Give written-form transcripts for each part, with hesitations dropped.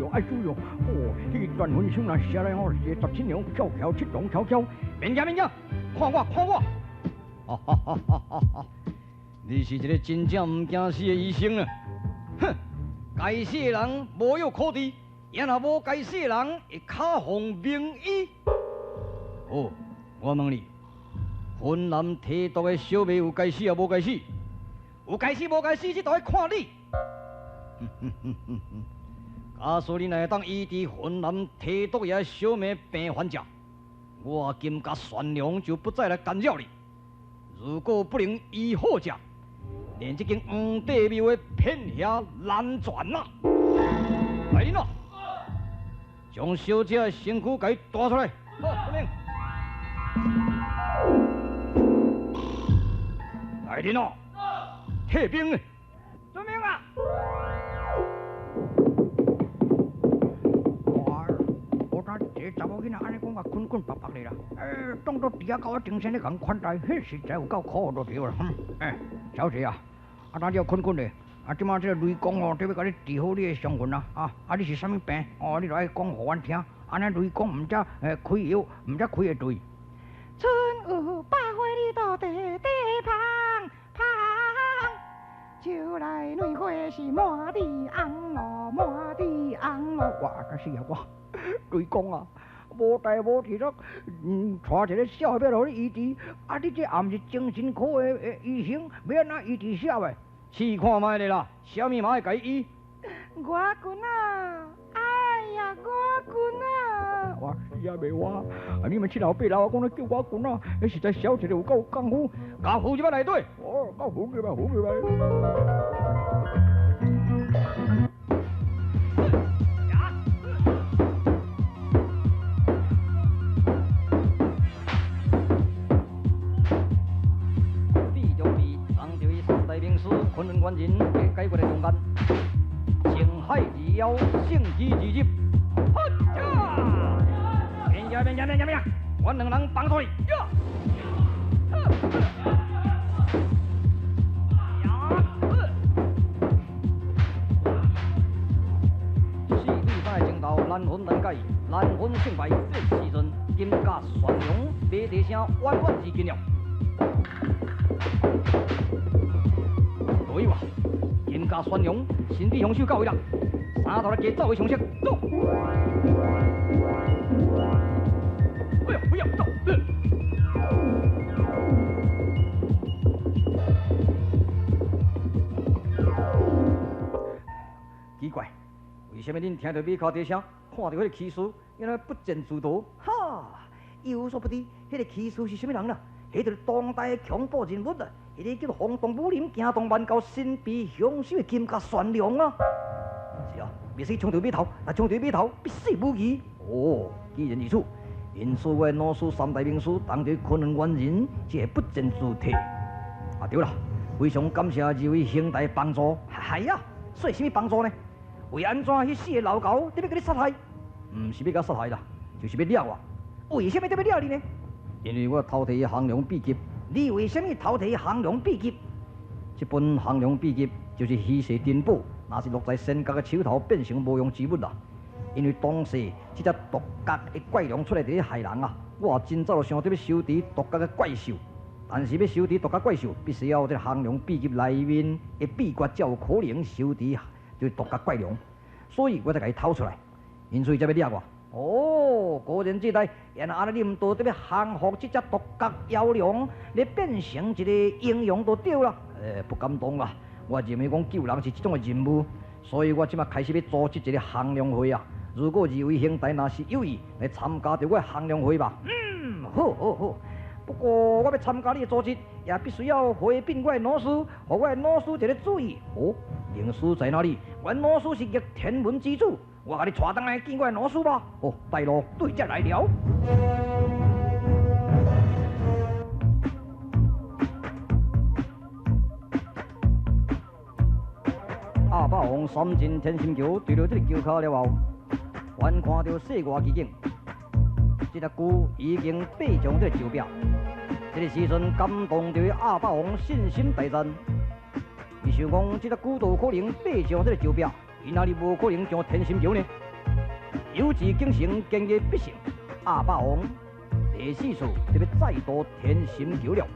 哟，愛死喲！哦，彼個斷魂手若寫來吼，是十七娘翹翹七龍翹翹，免驚免驚，看我看我！哈哈哈哈哈！你是一個真正毋驚死的醫生啊！哼，該死的人無藥可治，也若無該死的人會敲予名醫。好，我問你，雲南提毒的小妹有該死抑無該死？有該死無該死，這都愛看你。假使你若會當醫治雲南提毒的小妹病患者，我金甲玄良就不再來干擾你。如果不能醫好者，連這間黃帝廟的片遐難全啊！來人啊，將小姐的身軀共伊帶出來。好，遵命。來人啊，退兵！遵命啊！哇！我睇這查某囡仔按呢講共困困縛縛的啦，欸，當作佇遐共我精神咧共款待，彼實在有夠可惡就對啦。欸，小姐啊，啊，當你困困的，啊，這馬這個雷公哦，準欲共你治好你的傷痕啊，啊，啊，你是啥物病？哦，你著愛講予阮聽，按呢雷公毋才會開藥，毋才開會對。春有百花你到地地芳芳，秋來梅花是滿地紅咯，滿地紅咯。哇！這死啊我，雷公啊，無代無誌咯，嗯，帶一個痟的欲予你醫治，啊，你這也毋是精神科的醫生，欲按怎醫治痟的？試看覓咧啦，啥物嘛愛共伊醫。我君啊，哎呀，我君啊！哇，死啊袂活！啊，你們七老八老，講咧叫我君啊，彼實在小一個有夠功夫，共扶入來內底。哦，共扶入來，扶入來。比著比，當著伊三代名師昆崙原人的解決的中間，青海二妖，乘虛而入。哈呀！免驚免驚免驚免驚，阮兩人幫助你。呀！四對三的爭鬥難分難解，難分勝敗。這時陣，金甲玄良馬蹄聲遠遠而近了。對哇，金甲玄良神秘兇手到位啦，三頭來加走為上策，走！哎呀，不要走！奇怪，為啥物恁聽著馬跤蹄聲，看著彼個騎士，原來不戰自逃？哈！有所不知，彼個騎士是啥物人啦？彼就是當代的恐怖人物啊！彼個叫做轟動武林、驚動萬教、神秘兇手的金甲玄良啊！是啊，袂使衝著馬頭，若衝著馬頭，必死無疑。哦，既然如此，因此我的老師三大名師當佇昆崙原人，這個不戰自退。啊對啦，非常感謝二位兄弟幫助。係啊，說啥物幫助呢？為按怎彼四個老猴欲共你殺害？毋是欲共殺害啦，就是欲掠我。為啥物欲掠你呢？因為我偷提降龍秘笈。你為啥物偷提降龍秘笈？這本降龍秘笈就是稀世珍寶，若是落在仙覺的手頭，變成無用之物啦。因為當時這隻獨角的怪龍出來佇咧害人啊，我也真早就想著欲收治獨角的怪獸，但是欲收治獨角怪獸，必須要有這個降龍秘笈內面的秘訣，才有可能收治這獨角怪龍。所以我才共伊偷出來，因此才欲掠我。哦，果然這代，原來按呢你毋道得欲降服這隻獨角妖龍，你變成一個英雄就對啦。欸，不敢當啦，我認為講救人是這種的任務，所以我這馬開始欲組織一個降龍會啊。如果二位兄弟若是有意來參加著我的降龍會吧。嗯，好，好，好。不過我欲參加你的組織，也必須要回稟我的老師，予我的老師一個主意。哦，靈師在哪裡？阮老師是逆天文之主，我共你帶轉來見我的老師吧。哦，帶路，對這來了。鴨霸王三進天心橋，對著這個橋跤了後，遠看著世外奇景。這隻龜已經爬上這個石壁，這個時陣感動著鴨霸王信心大增。伊想講，這隻龜都有可能爬上這個石壁，伊哪裡無可能上天心橋呢？有志竟成，坚毅必胜。鸭霸王第四次特别再度天心桥了。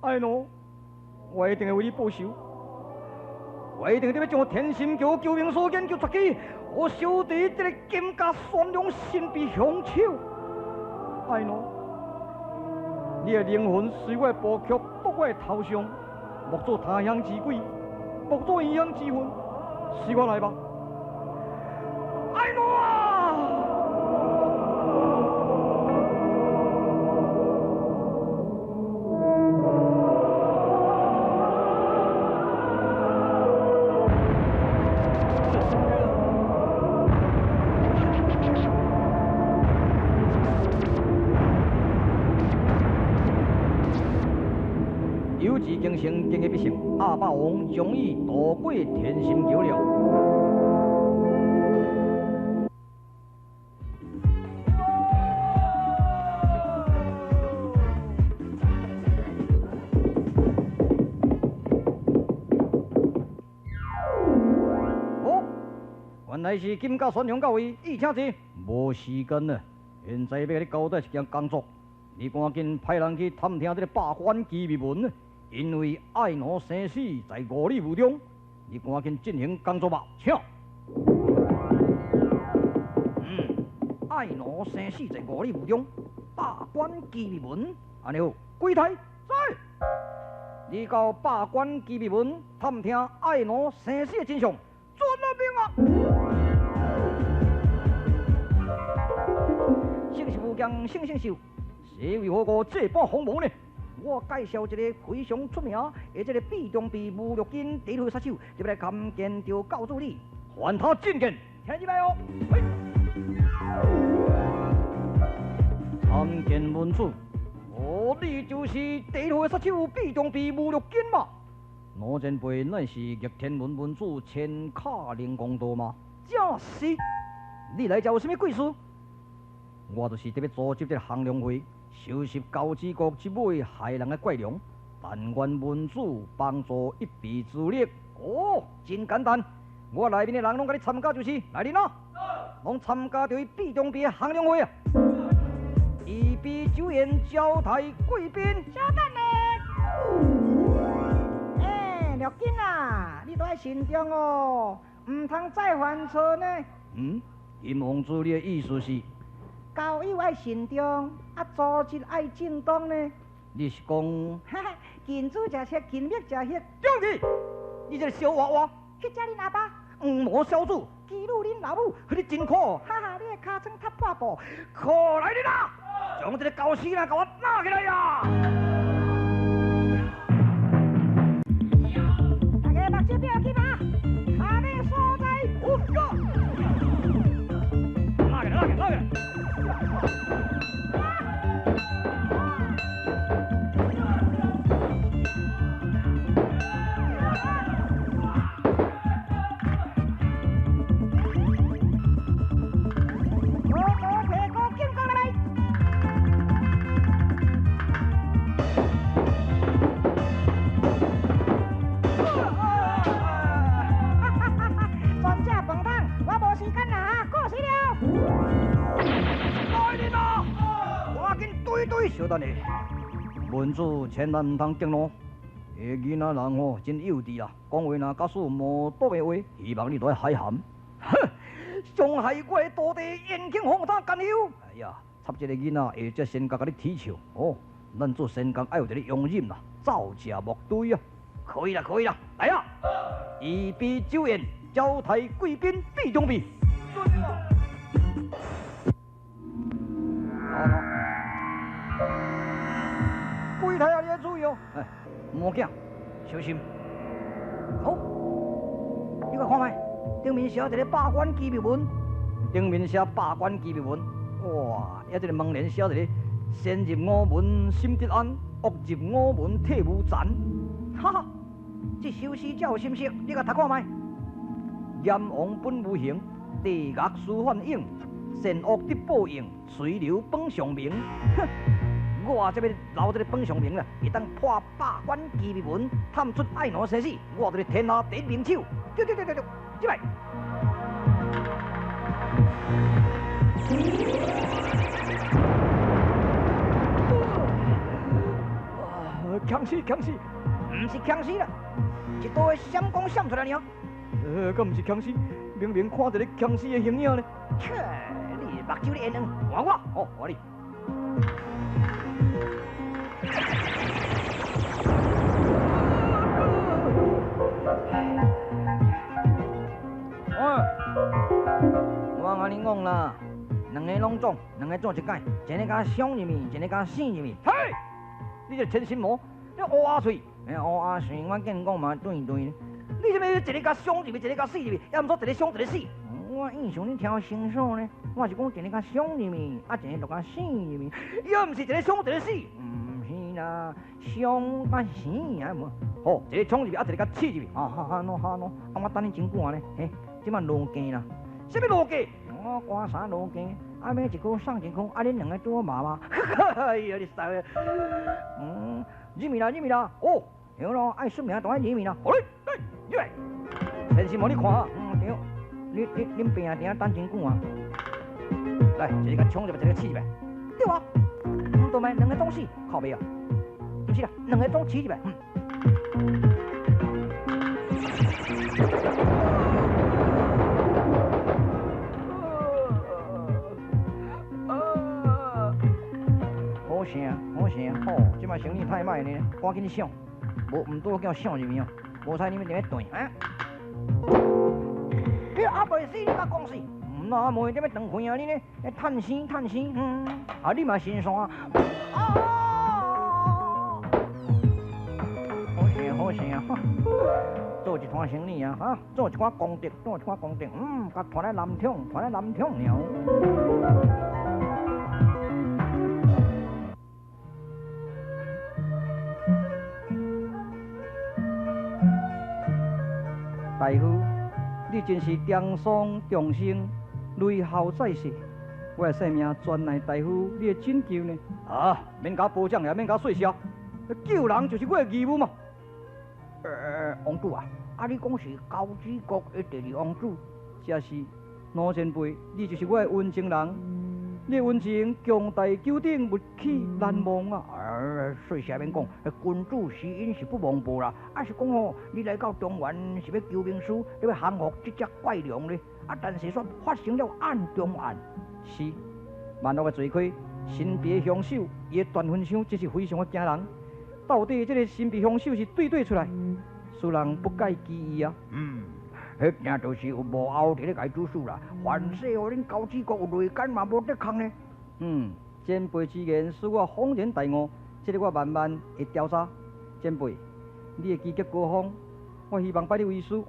爱奴，我一定会为你报仇，我一定得欲将天心桥救命所研究绝技，予小弟这个金甲宣良身边凶手。爱奴，你的灵魂随我的步曲堕我的头上，莫做他乡之鬼，莫做异乡之魂，随我来吧，爱奴啊！有志精神，坚毅必胜。鸭霸王终于渡过天心桥了。哦，原来是金甲宣雄到位，伊请坐。无时间了，现在欲共你交代一件工作，你赶紧派人去探听这个百官机密文。因为爱奴生死在五里雾中，你赶紧进行工作吧，请。爱奴生死在五里雾中，百官机密文，按呢好，鬼太在，你到百官机密文探听爱奴生死的真相，遵命啊！圣是无强，圣圣秀，谁为何故这般锋芒呢？我介绍一个非常出名的这个毕中毕吴玉金第一号杀手，就来参见着教主你，还他觐见，听入来哦。参见门主，哦，你就是第一号杀手毕中毕吴玉金嘛？老前辈乃是逆天门门主千卡灵公道吗？正是。你来这有啥物贵事？我就是特别组织这个行龙会。收拾高志国这尾害人的怪龙，但愿门主帮助一臂之力。哦，真简单，我内面的人拢共你参加就是，来人咯，拢参加著伊毕中毕的行龙会啊！预备酒宴招待贵宾。稍等咧，欸，廖金啊，你都爱慎重哦，毋通再犯错呢。嗯，金王子，你的意思是？交友爱慎重，啊，组织爱正当呢。你是讲？哈哈，金子食色，金玉食血。中去！你这个小娃娃。去食恁阿爸。黄毛小子。妓女恁老母。你真苦。哈哈，你的尻川踢破布。可来你啦！将这个狗屎啦，共我拿起来呀！大家目睭闭起嘛，卡尾所在有个。拿起来，拿起来，拿起来！我提鼓进攻来。文主千萬毋通激怒，彼囡仔人吼真幼稚啦，講話若假使無毒的話，希望你都愛海涵。哼，傷害我的徒弟延慶風他甘休。哎呀，插這個囡仔會遮仙角共你取笑哦。咱做仙角愛有一个容忍啦，走食莫對啊。可以啦，可以啦，來啊！預備酒宴，招待貴賓必準備。好好，櫃台啊，你要注意哦。哎，魔鏡，小心。好，你來看覓，頂面寫一个百官機密文，頂面寫百官機密文。哇，遐這个門簾寫一个先入午門心得安，惡入午門體無殘。哈哈，這首詩才有心色，你共讀看覓。閻王本無形，地獄司反應，善惡得報應，隨流本上明。哼，我這欲留這个本上明啦，會當破百關機密文，探出愛奴生死，我就是天下第一名手。對對對對對，進來。強死強死，毋是強死啦，一道的閃光閃出來爾。敢毋是強死？明明看一个強死的形影呢。切，你目睭咧緣黃，換我，好，換你。我共你講啦，兩个攏總，兩个做一擺，一个共傷入去，一个共死入去。嘿，你這千心魔，你烏鴉喙，烏鴉喙，我見講嘛對對。你這欲一个共傷入去，一个共死入去，抑毋說一个傷一个死。我印象你聽清楚呢，我是講一个共傷入去，啊一個就共死入去，抑毋是一个傷一个死。毋是啦，傷佮死啊無。好，一个衝入去，啊一个共刺入去。啊哈哈喏哈喏，啊我等你真久啊呢，嘿，這擺落價啦。啥物落價？我寒衫落價，啊買一箍送一箍，啊恁兩个拄好麻麻。哎呀，你傻个。嗯，入去啦，入去啦。哦，對咯，愛出名就愛入去啦。好嘞，來，入來。先生，你看啊，嗯對，你恁爸啊，伫遐等真久啊。來，一个衝入去，一个刺入來。對啊，毋對咩？兩个總死，靠背啊。毋是啦，兩个總刺入來。嗯。好声，好聲，吼！這擺生意太歹呢，趕緊想，無毋拄叫想入去哦，無彩你欲佇咧斷啊！你還袂死，你閣講死？毋那袂點欲斷氣啊？你呢？趁生趁生，嗯，啊你嘛心酸。啊！好聲好聲，做一攤生意啊，哈，做一寡功德，做一寡功德，嗯，共傳來南廠，傳來南廠爾。大夫，你真是重傷重生，雷孝在世，我的性命全賴大夫你的拯救呢。啊，免共褒獎也免共說謝，救人就是我的義務嘛。王子啊，啊你講是高子國的第二王子，這是老前輩，你就是我的恩情人，你的恩情強大九鼎，勿去難忘啊！說實免講，君子施恩是不忘報啦。啊是講吼，你來到中原是欲求名師，你欲降服這隻怪龍咧。啊，但是煞發生了案中案。是，萬惡的罪虧，神秘的凶手，伊的斷魂傷真是非常的驚人。到底這个神秘凶手是對對出來，使人不解其意啊。嗯，彼定就是有幕後佇咧共伊主使啦。凡世予恁高子國有內奸嘛，無得空呢。嗯，前輩之言使我恍然大悟，這个我慢慢會調查。前輩，你的技擊高峰，我希望拜你為師。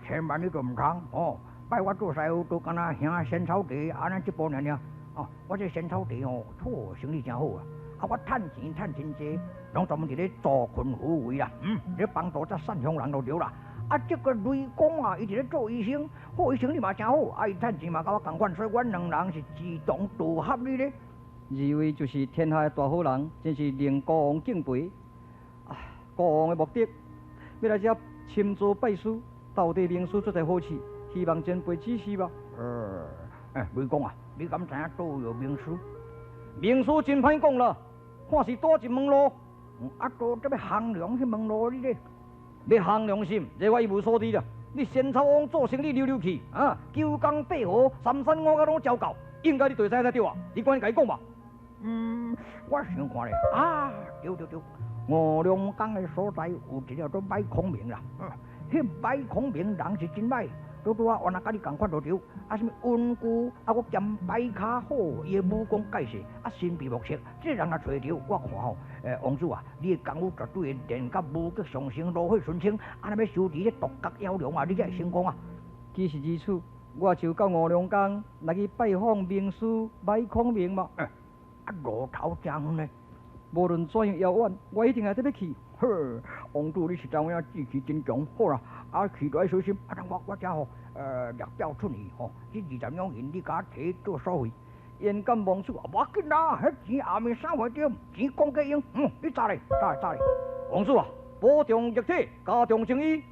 千萬你都毋通哦，拜我做師傅都敢若兄仙草茶，按呢這步爾爾。哦，我這仙草茶哦，錯生意真好啊。啊，我趁錢趁真濟，攏專門佇咧助困扶危啦。嗯，咧幫助這善鄉人就對啦。啊，這个雷公啊，伊佇咧做醫生，好醫生你嘛真好，啊，伊趁錢嘛佮我仝款，所以阮兩人是志同道合哩咧。二位就是天下的大好人，真是令國王敬佩。啊，國王的目的，欲來遮深造拜師，到底名師做在何處？希望前輩指示吧。雷公啊，你敢知影佗位有名師？名師真歹講啦，看是佗一門路。啊，都這欲行良去問路你咧，欲行良心，這我一無所知啦。你仙草王做生意溜溜去啊，九江八河、三山五岳攏招到，應該你就會知才對啊。你趕緊共伊講吧。嗯，我想看咧，啊，對對對，五龍崗的所在有一個叫做歹孔明啦。嗯，彼歹孔明人是真歹。拄拄仔原來佮你仝款就對，啊，啥物溫具，啊，閣兼擺跤好，伊的武功蓋世，啊，神秘莫測。這個人若揣著，我看吼，王子啊，你的功夫絕對會練甲無極上升，爐火純青。啊，若欲修持這獨角妖龍啊，你才會成功啊。既是如此，我就到五龍崗來去拜訪名師擺孔明嘛。啊，路途誠遠呢？無論怎樣遙遠，我一定會得欲去。呵，王子你實在有影志氣真強。好啦，啊去就愛小心。啊，等我我遮吼，列表出去吼，這20兩銀你共我提做所費。焉敢忘此？無要緊啦，彼錢後面三回點，錢講過用。嗯，你走咧，走咧，走咧。王子啊，保重肉體，加重情義。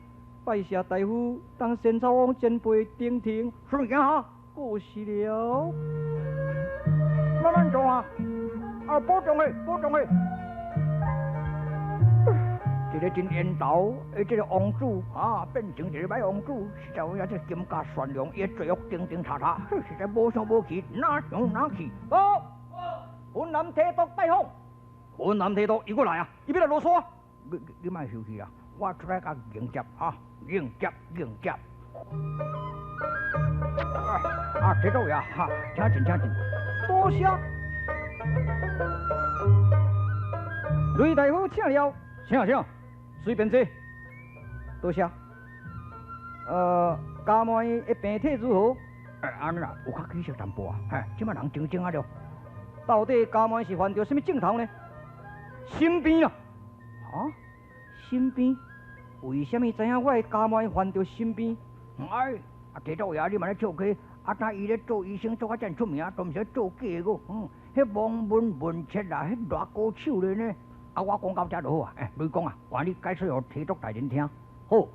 拜謝大夫，當仙草王前輩頂停。順行哈，過世了。慢慢走啊，啊，保重嘿，保重嘿。一個真緣投的這個王子啊，變成一個歹王子，實在有影這個金甲善良，伊的罪惡重重查查，實在無想無去，哪想哪去。報，雲南提督拜訪，雲南提督又閣來啊，伊欲來囉嗦啊。你你莫生氣啊，我出來共迎接啊，迎接迎接。啊，提督爺哈，請進請進，多謝。雷大夫請了，請請。隨便坐，多謝。家妹的病體如何？按呢啦，有較起色淡薄啊。嘿，這擺人靜靜啊著。到底家妹是患著啥物症頭呢？心病啊！啊？心病？為啥物知影我的家妹患著心病？哎，啊，提督爺，你嘛咧笑起？啊，當伊咧做醫生做甲遮爾出名，都毋是咧做假的閣。嗯，彼望聞問切啦，彼偌高手咧呢？啊！我講到遮就好啊。欸，雷公啊，換你解說予提督大人聽。好，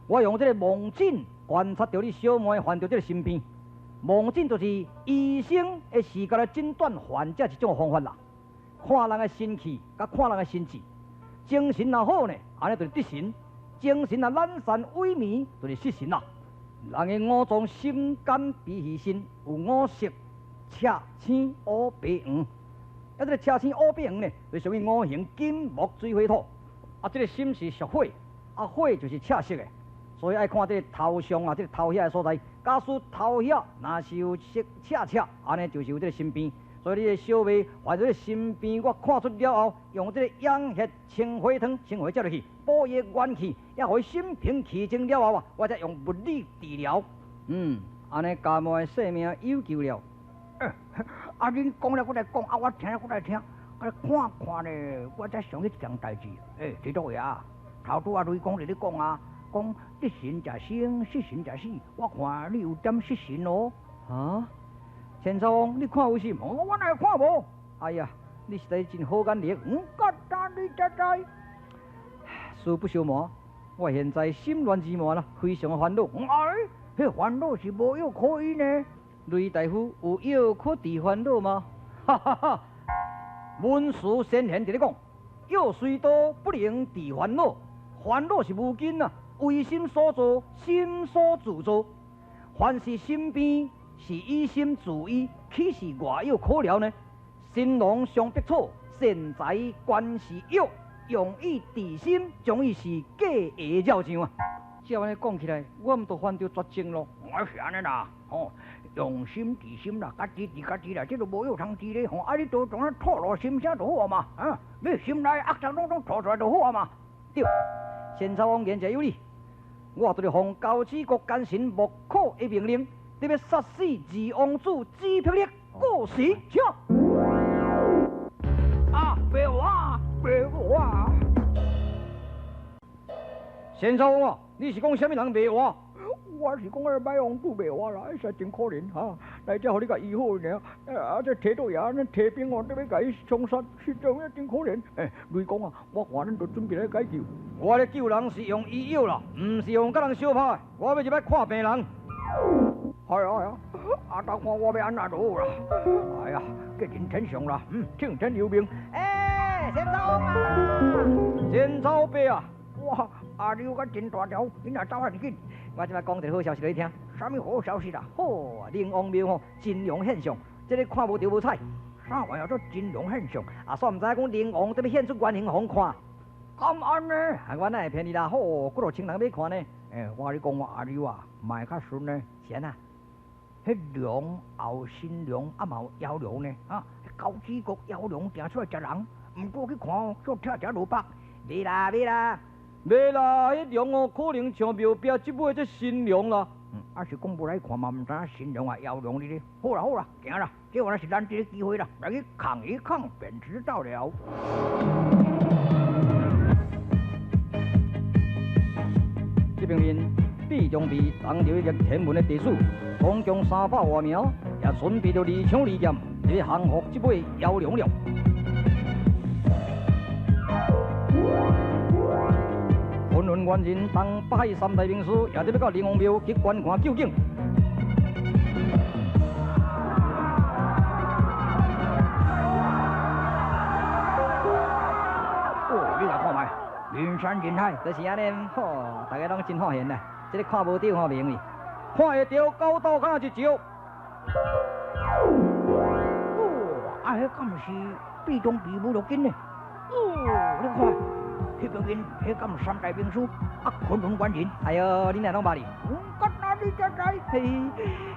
我用這個望診觀察著你小妹患著這個心病。望診就是醫生的視覺來診斷患者一種方法啦。看人的神氣，佮看人的神志，精神若好呢，按呢就是得神；精神若懶散萎靡，就是失神啦。人的五臟心肝脾肺腎有五色：赤、青、烏、白、黃。啊，這個赤青烏白黃呢，就屬於五行金木水火土。啊，這個心是屬火，啊火就是赤色的，所以愛看這個頭上啊，這個頭遐的所在。假使頭遐若是有色赤赤，按呢就是有這個心病。所以你的小妹患這個心病，我看出了後，用這個養血清火湯，先予伊食落去，補伊的元氣，也予伊心平氣靜了後啊，我才用物理治療。嗯，按呢家妹的性命有救了。啊！恁講了，閣來講，啊，我聽了，閣來聽，啊，看看咧，我才想起一件代誌。欸，提督爺，頭拄仔雷公佇咧講啊，講得神者生，失神者死。我看你有點失神哦。啊？千草王，你看有是？我哪會看無？哎呀，你實在真好眼力。嗯，簡單你才知。實不相瞞，我現在心亂如麻啦，非常的煩惱。哎，彼煩惱是無藥可醫呢。雷大夫有藥可治煩惱嗎？哈哈哈！文殊先賢佇咧講，藥雖多不能治煩惱，煩惱是無根啊，唯心所造，心所自造。凡是心病，是以心自醫，豈是外藥可療呢？神農嘗百草，善哉觀是藥，用意治心，將伊是假下照上啊！照按呢講起來，我毋著患著絕症咯。我是按呢啦，吼，用心治心啦，家己治家己啦，這都無藥通治咧，吼！啊，你都創啊吐露心聲就好啊嘛，啊，你心內惡雜攏總吐出來就好啊嘛。對，仙草王言者有理，我就是奉交趾國奸臣莫可的命令，得欲殺死二王子朱碧力，過時，請。啊，別活，別活！仙草王啊，你是講啥物人袂活？我是講彼個歹王子袂活啦，實在真可憐哈！來遮予你共醫好爾，啊，這提督爺咱提兵哦，得欲共伊槍殺，實在影真可憐。欸，雷公啊，我看恁著準備來解救。我咧救人是用醫藥啦，毋是用佮人相拍。我欲入來看病人。係啊係啊，啊，等看我欲按怎就好啦。哎呀，吉人天相啦，嗯，聽天由命。欸，仙草王啊！仙草伯啊！哇，阿牛甲真大條，你若走遐爾緊？我這擺講一个好消息予你聽。啥物好消息啦？好，靈王廟吼真龍現象，這个看無著無彩。啥玩意做真龍現象？啊，煞毋知影講靈王得欲現出原形予阮看。敢按呢？啊，我哪會騙你啦？好，幾落千人欲看呢。欸，我共你講，我阿牛啊，嘛會較順呢。是按怎？彼龍後新龍啊，嘛有妖龍呢。啊，高子國妖龍定出來食人，毋過去看哦，叫拆食蘿蔔。袂啦袂啦，袂啦！彼龍哦，可能像廟壁這尾這神龍啦。啊是講無來看嘛，毋知影神龍啊妖龍哩咧。好啦好啦，行啦，這原來是咱這个機會啦，來去看一看便知道了。這邊面畢中被當著一个天文的地主，總共300外名，也準備著二槍二劍，佇咧降服這尾妖龍了。昆崙原人東北海三大名師，也佇欲到靈王廟去觀看究竟。哦，你來看覓，人山人海，就是按呢，吼，大家攏真好閒啦。這个看無著吼袂用哩，看會著高道敢若一招。哦，啊，彼敢是畢中比武六金呢？哦，你看，彼邊面，彼敢是三大名師啊，昆崙原人。哎喲，你哪攏捌哩？我哪裡才知？嘿，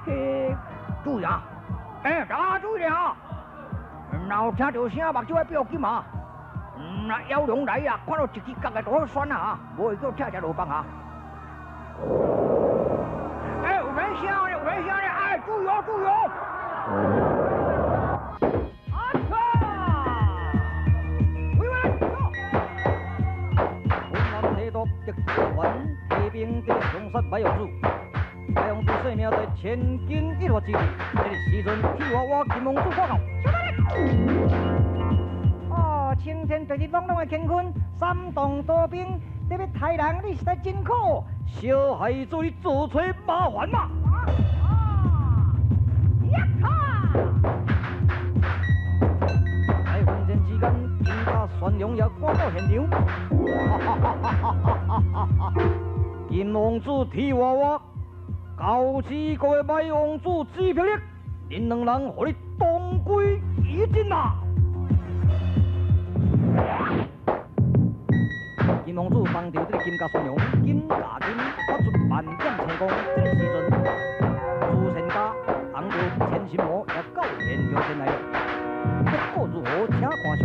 嘿，注意啊！欸，大家注意啊！若有聽著聲，目睭愛閉緊啊！若妖龍來啊，看到一支角的就好選啊，無會叫拆食蘿蔔啊！欸，有人聲咧，有人聲咧，哎，注意哦，注意哦！阿卡，回來！雲南提督狄志遠提兵佇咧兇殺白王子，白王子性命在千鈞一髮之際，這个時陣鐵娃娃金王子趕到。哦，青天白日朗朗的乾坤，三洞刀兵得欲刣人，你實在真可惡！小孩子，你自揣麻煩嘛！呀哈！在混戰之間，金甲玄龍也趕到現場。金王子鐵娃娃，高子國的白王子朱霹靂，恁兩人予你同歸於盡啦！金王子幫著這个金甲玄龍，金甲金發出萬點青光。這个時陣，朱仙家扛著千心魔也到現場前來了。結果如何，請看上。